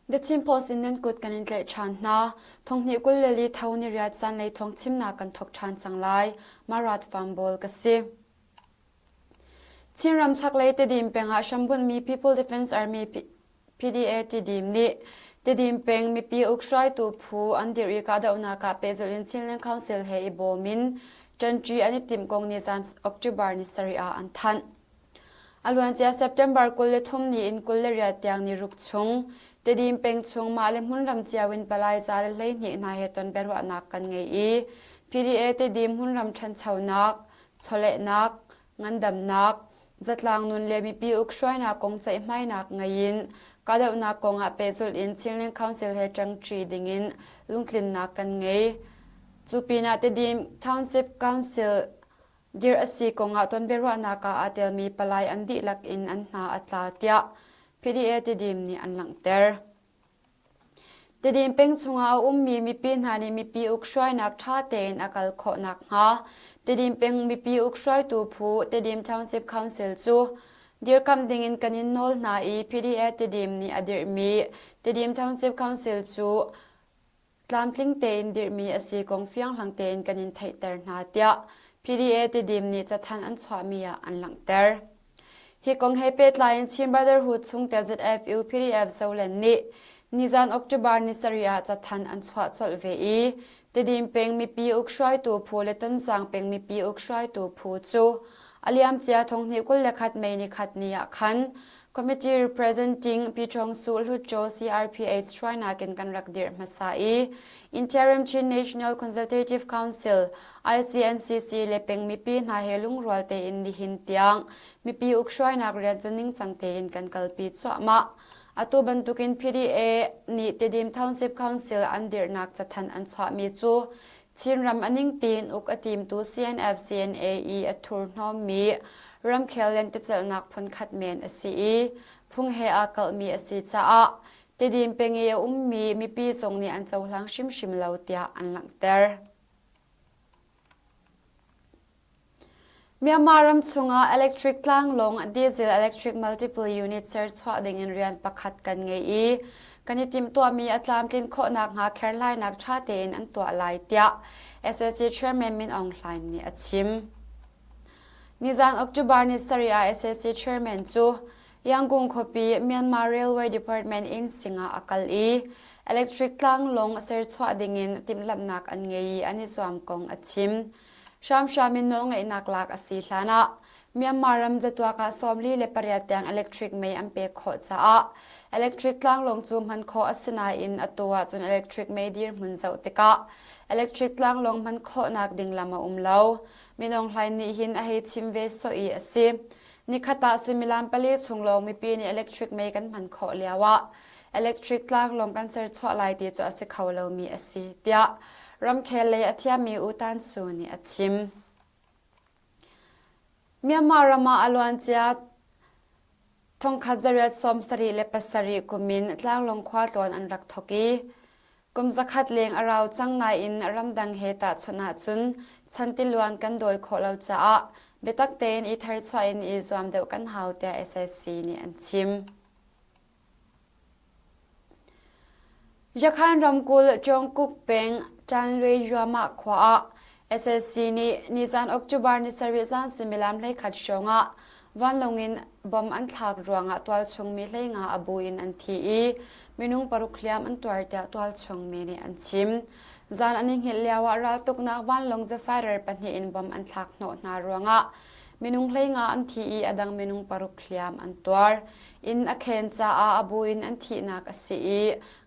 The Chin Post in nan kut kan in tlaih ṭhan hna. Thonghnih 24 tho ni riat zanlei thawng chimnak kan thawk ṭhan cang lai. Marat Farm ka si. Chinram chaklei Tedim peng ah hrambunhmi People Defense Army PDA Tidim nih Tidim peng mipi ukhruaitu phu an dirh i kahdohnak ah pehzulh in Chinland Council he i bawm in ṭanṭi an i timh kong nizan October ni sarih ah an thanh. A luancia September 23 ni in 28 tiang ni ruk chung Tidim peng chung mah le hmunram cio in palai za le 12 hna he ton biaruahnak kan ngei i PDA Tidim hmunram ṭhanchonak, chawlehnak, ngandamnak, zatlang nun le mipi ukhruainak kong ceihmainak ngei in kahdohnak kong ah pehzulh in Chinland Council he ṭangṭi dingin lungtlinnak kan ngei. Cu pinah Tedim Township Council dirh a si kong ah tonbiaruahnak ah aa telmi palai an dihlak in an hna a tla tiah PDA Tedim nih an langhter. Tedim peng chungah a ummi mipi hna nih mipi ukhruainak ṭha tein a kal khawh nakhnga Tedim peng mipi ukhruaitu phu Tedim Township Council cu dirkamh dingin kan in nawl hna i PDA Tedim nih a dirhmi Tedim Township Council cu tlamtling tein dirhmi a si kong fianghlang tein kan in theihter hna tiah PDA Tidim nih cathanh an chuahmi ah an langhter. Hi kong he pehtlai in Chin Brotherhood chungtel ZFU PDF Zoland nih nizan October ni sarih ah cathanh an chuah colh ve i Tidim peng mipi ukhruaitu phu le Tonzang peng mipi ukhruaitu phu cu a liamcia thonghnih 21 May ni khat ni ah khan Committee representing Pichong Su Hlutco CRPH hruainak in kan rak dirh hmasa i Interim Chin National Consultative Council ICNCC le peng mipi hna he lungrual tein nihin tiang mipi ukhruainak rian cu ningcang tein kan kalpi cuahmah. Atu bantukin PDA nih Tedim Township Council an dirhnak cathanh an chuahmi cu Chinram a ningpi in uk a timtu CNF CNA i a thurhnawmmi ramkhel lentecelhnak phunkhat men a si i phung he aa kalhmi a si caah Tedim peng i a ummi mipi zong nih an cohlang hrimhrim lo tiah an langhter. Myanmar ram chungah electric tlanglawng diesel electric multiple unit serchuah dingin rian pakhat kan ngei i kan i timhtuahmi a tlamtlin khawh nakhnga kherhlainak ṭha tein an tuah lai tiah SAC Chairman Min Aung Hlaing nih a chim. Nizan October ni sarih ah SAC Chairman cu Yangon khuapi Myanmar Railway Department inn singah a kal i electric tlanglawng serchuah dingin timhlamhnak an ngei i an i zuam kong a chim. Hramhram in nawlngeihnak lak a si hlanah Myanmar ram zatuak ah 48 tiang electric mei an pek khawh caah electric tlanglawng cu hman khawh a si nain atu ahcun electric mei dirhmun zoh tikah electric tlanglawng hman khawhnak ding lam a um lo. Minung hlai nih hin a hei chim ve sawh i a si. Nikhat ah suimilam pali chung lawng mipi nih electric mei kan hman khawh lioah electric tlanglawng kan serchuah lai ti cu a si kho lomi a si, tiah ramkhel lei a thiammi U Tan Su nih a chim. Myanmar ram ah a luancia thongkhat zariat 77 kum in tlanglawng khua tlawn an rak thawk i kum zakhat leng a rau cang nain ramdang he tahchunh ahcun chantiluan kan dawi khawh lo caah biatak tein i tharchuah in i zuam deuh kan hau tiah SSC nih an chim. Yakhan ramkulh Jungkook peng Chanlui Yuamah khua ah SSC nih nizan October ni sarih zan suimilam 11 hrawng ah vanlawng in bomb an thlak ruangah tualchung mi 15 a bu in an thi i minung paruk hliam an tuar tiah tualchung mi nih an chim. Zan an i hngilh lioah raltuknak vanlawng Zephyr pahnih in bomb an thlak hnawh hna ruangah minung 15 an thi i a dang minung paruk hliam an tuar. Inn a khen caah a bu in an thihnak a si i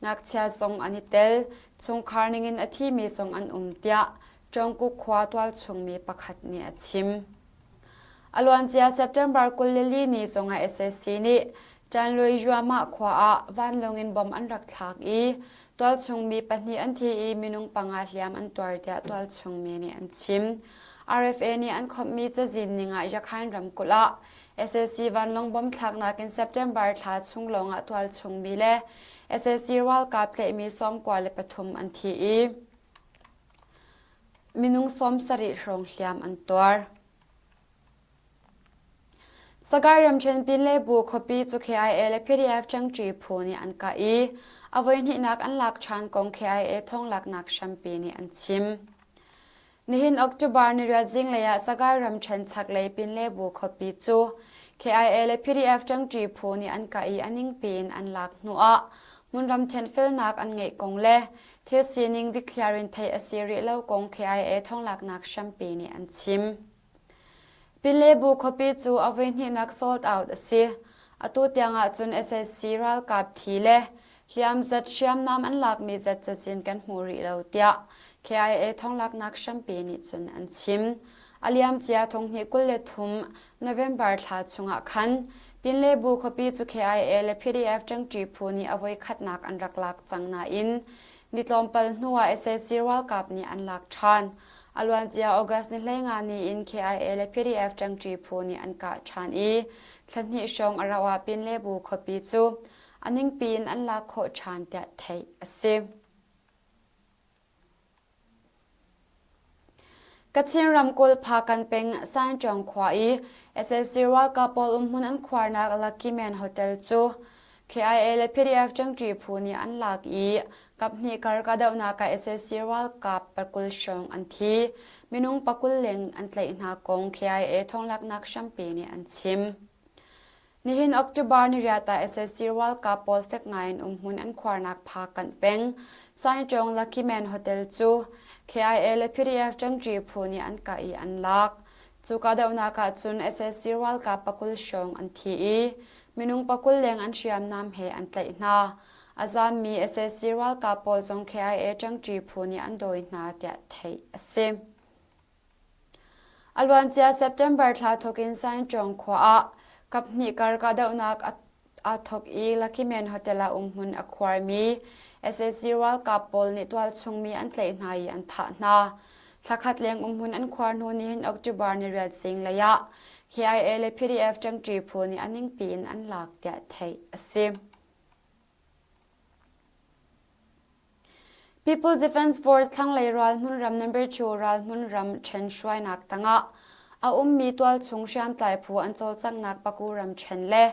ngakchia zong an i tel. Chungkhar ningin a thimi zong an um tiah Ṭawngkuk khua tualchungmi pakhat nih a chim. A luancia September 24 ni zongah SAC nih Ṭanlui Yuamah khua ah vanlawng in bomb an rak thlak i tualchungmi pahnih an thi i minung panga hliam an tuar tiah tualchungmi nih an chim. RFA nih an khawmhmi cazin ning ah Yakhain ramkulh ah SAC vanlawng bomb thlaknak in September thla chung lawngah tualchungmi le SAC ralkap tlaihmi 93 an thi i minung 70 hrawng hliam an tuar. Sagaing ramṭhen Pinlebu khuapi cu KIA le PDF ṭangṭi phu nih an kah i a voihnihnak an lak ṭhan kong KIA thawnglaknak hrampi nih an chim. Nihin October niriat zinglei ah Sagaing ramṭhen chaklei Pinlebu khuapi cu KIA le PDF ṭangṭi phu nih an kah i a ningpi in an lak hnuah hmunram thianhfelnak an ngeih kong le thil sining dikthliar in theih a si rih lo kong KIA thawnglaknak hrampi nih an chim. Pinlebu khuapi cu a voihnihnak sold out a si. Atu tiang ahcun sac ralkap thi le hliamzat hriamnam an lakmi zat cazin kan hmu rih lo tiah KIA thawnglaknak hrampi nih cun an chim. A liamcia thonghnih 23 November thla chungah khan Pinlebu khuapi cu KIA le PDF ṭangṭi phu nih a voikhatnak an rak lak cang nain ni tlawmpal hnuah sac ralkap nih an lak ṭhan. A luancia August ni 15 ni in KIA le PDF ṭangṭi phu nih an kah ṭhan i thla hnih hrawng a rauh ah Pinlebu khuapi cu a ningpi in an lak khawh ṭhan tiah theih a si. Kachin ramkulh Phakan peng Sainṭawng khua i sac ralkap pawl umhmun an khuarnak Lucky Man Hotel cu KIA le PDF ṭangṭi phu nih an lak i kaphnih kar kahdohnak ah sac ralkap pakul hrawng an thi. Minung pakul leng an tlaih hna kong KIA thawnglaknak hrampi nih an chim. Nihin October niriat ah sac ralkap pawl fek ngai in umhmun an khuarnak Phakanh peng Sainṭawng Lucky Man Hotel cu KIA le PDF ṭangṭi phu nih an kah i an lak. Cu kahdohnak ah cun sac ralkap pakul hrawng an thi i minung pakul leng an hriamnam he an tlaih hna. A zaammi sac ralkap pawl zong KIA ṭangṭi phu nih an dawi hna tiah theih a si. A luancia September thla thawk in Sainṭawng khua ah kaphnih kar kahdohnak a aa thawk i Lucky Man Hotel ah umhmun a khuarmi sac ralkap pawl nih tualchung mi an tlaih hna i an thah hna. Thlakhat leng umhmun an khuar hnu nihin October niriat zinglei ah KIA le PDF ṭangṭi phu nih a ningpi in an lak tiah theih a si. People Defence Force thlanglei ral hmunram number 2 ral hmunram ṭhen hruainak tangah a ummi tualchung hriamtlai phu an cawlcanghnak Paku ramṭhen le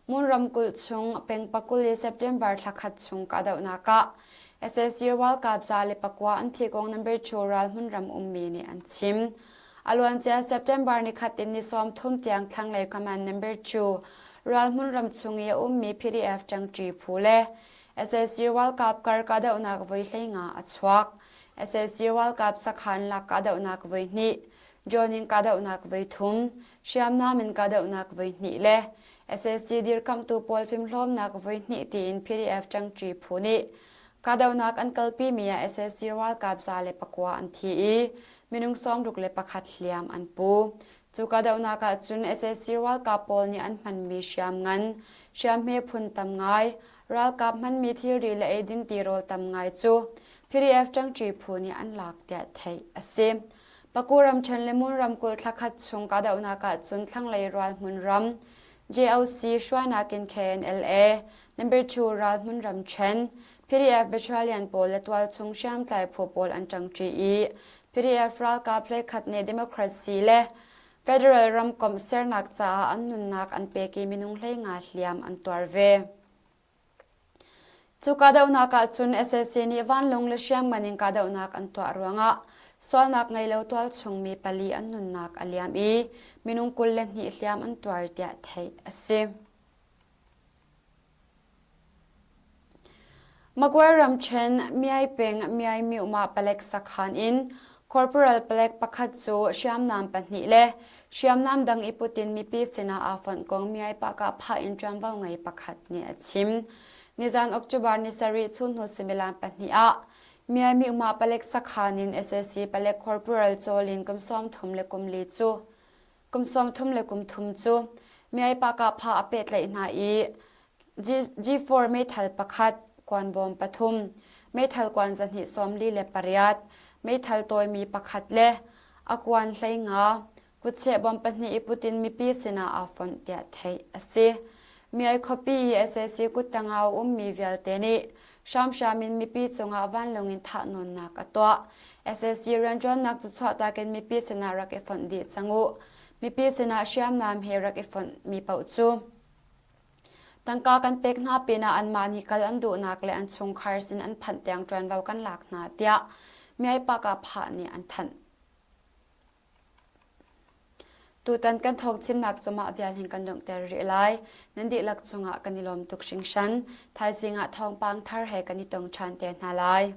Mon ramkulh chung peng pakul i September thla khat chung kahdohnak ah sac ralkap 109 an thi kong number 2 ral hmunram ummi nih an chim. A luancia September nikhat in ni 30 tiang thlanglei command number 2 ral hmunram chung i a ummi PDF ṭangṭi phu le Sac ralkap kar kahdohnak voi 15 a chuak. Sac ralkap sakhan lak kahdohnak voi hnih, drone in kahdohnak voi thum, hriamnam in kahdohnak voi hnih le sac dirkamhtu pawl fimhlawmnak voi hnih tiin PDF ṭangṭi phu nih kahdohnak an kalpimi ah sac ralkap 109 an thi i minung 61 hliam an pu. Cu kahdohnak ah cun sac ralkap pawl nih an hmanmi hriamngan, hriamhme phun tam ngai, ralkap hmanmi thilri le eidin tirawl tam ngai cu PDF ṭangṭi phu nih an lak tiah theih a si. Paku ramṭhen le Mon ramkulh thlakhat chung kahdohnak ah cun thlanglei rual hmunram JOC hruainak in KNLA number 2 ral hmunram ṭhen PDF battalion pawl le tualchung hriamtlai phu pawl an ṭangṭi i PDF ralkap hlekhat nih democracy le federal ramkomh sernak caah an nunnak an pek i minung 15 hliam an tuar ve. Cu kahdohnak ah cun sac nih vanlawng le hriamngan in kahdohnak an tuah ruangah sualnak ngei lo tualchung mi pali an nunnak a liam i minung 22 hliam an tuar tiah theih a si. Magway ramṭhen Myai peng Myai Myuhmah palek sakhan in Corporal palek pakhat cu hriamnam pahnih le hriamnam dang i put in mipi sinah aa fonh kong Myai pahkahphah in ṭuanvo ngei pakhat nih a chim. Nizan October ni sarih chunhnu suimilam pahnih ah Myai Myuhmah palek sakhan in sac palek Corporal Chaw Lin kum 34 cu kum 33 cu Myai pahkahphah a pehtlaih hna i G4 meithal pakhat, kuanbawm pathum, meithal kuan 248, meithal tawimi pakhat le a kuan 15, kutcheh bom pahnih i put in mipi sinah aa fonh tiah theih a si. Miai khuapi i sac kuttang ah a ummi vialte nih hramhram in mipi cungah vanlawng in thahnawnnak a tuah. Sac rianṭuannak cu chuahtak in mipi sinah rak i fonh dih cang u. Mipi sinah hriamnam he rak i fonhmi paoh cu tangka kan pek hna pinah anmah nih kal an duhnak le an chungkhar sin an phanh tiang ṭuanvo kan lak hna tiah Myai-Pah-Kah-Phah nih an thanh. Tutan kan thawngchimnak cu mah vial hin kan donghter rih lai. Nan dihlak cungah kan i lawm tuk hringhran. Thaizing ah thawngpang thar he kan i tong ṭhan te hna lai.